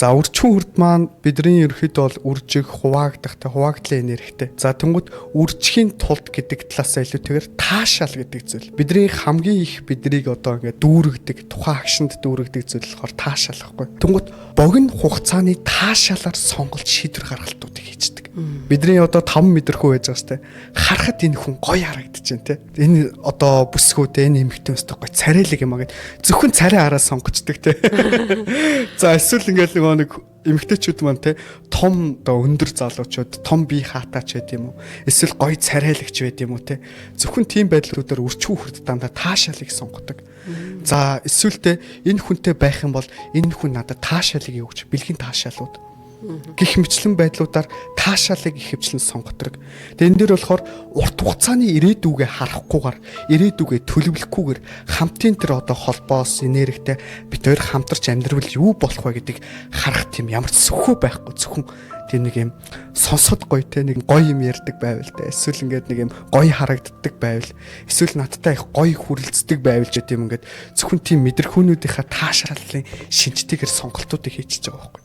За, үржихүүн хүрд маань бидний ерөөхдөө бол үржих, хуваагдах, тэ, хуваагдлын энергитэй. За, тэнгүүт үржихийн тулд гэдэг талаас илүүтэйгээр таашаал гэдэг зүйл. Бидний хамгийн их биднийг одоо ингээд дүүргдэг, тухайн агшинд дүүргдэг зүйл болохоор таашаал байхгүй. Тэнгүүт богино хугацааны таашаалаар сонголт, шийдвэр гаргалтуудыг хийждэг. Бидний одоо 5 мэдрэхүй байж байгаа сте. Харахад энэ хүн гоё харагдаж байна те. Энэ одоо бүсгүй те, энэ эмэгтэй өстө гоё царайлаг юм а гэд зөвхөн царай хараа сонгочдөг те. За, эсвэл ингээл нөгөө нэг эмэгтэйчүүд маань те, том одоо өндөр залуучууд, том бие хаатаач байд юм уу? Эсвэл гоё царайлагч байд юм уу те. Зөвхөн тийм байдлуудаар үрчхүү хүрд дандаа таашаалыг сонгодог. За, эсвэл те, энэ хүнтэй байх юм бол энэ хүн надад таашаалыг өгч, бэлгийн таашаалууд гих мэтлэн байдлуудаар таашаалыг ихэвчлэн сонгодог. Тэгээ энэ дээр болохоор урт хугацааны ирээдүгээ харахгүйгээр, ирээдүгээ төлөвлөхгүйгээр хамтын тэр одоо холбоос энергитэй бид хоёр хамтарч амьдрал юу болох вэ гэдгийг харах тийм ямар ч сөхөө байхгүй, зөвхөн тийм нэг юм сонсоход гоё те, нэг гоё юм ярьдаг байвал те, эсвэл ингээд нэг юм гоё харагддаг байвал, эсвэл надтай их гоё хүрэлцдэг байвал ч гэдэм, ингээд зөвхөн тийм мэдрэхүүнүүдийнхаа таашааллын шинжтэйгээр сонголтуудыг хийчихэж байгаа байхгүй.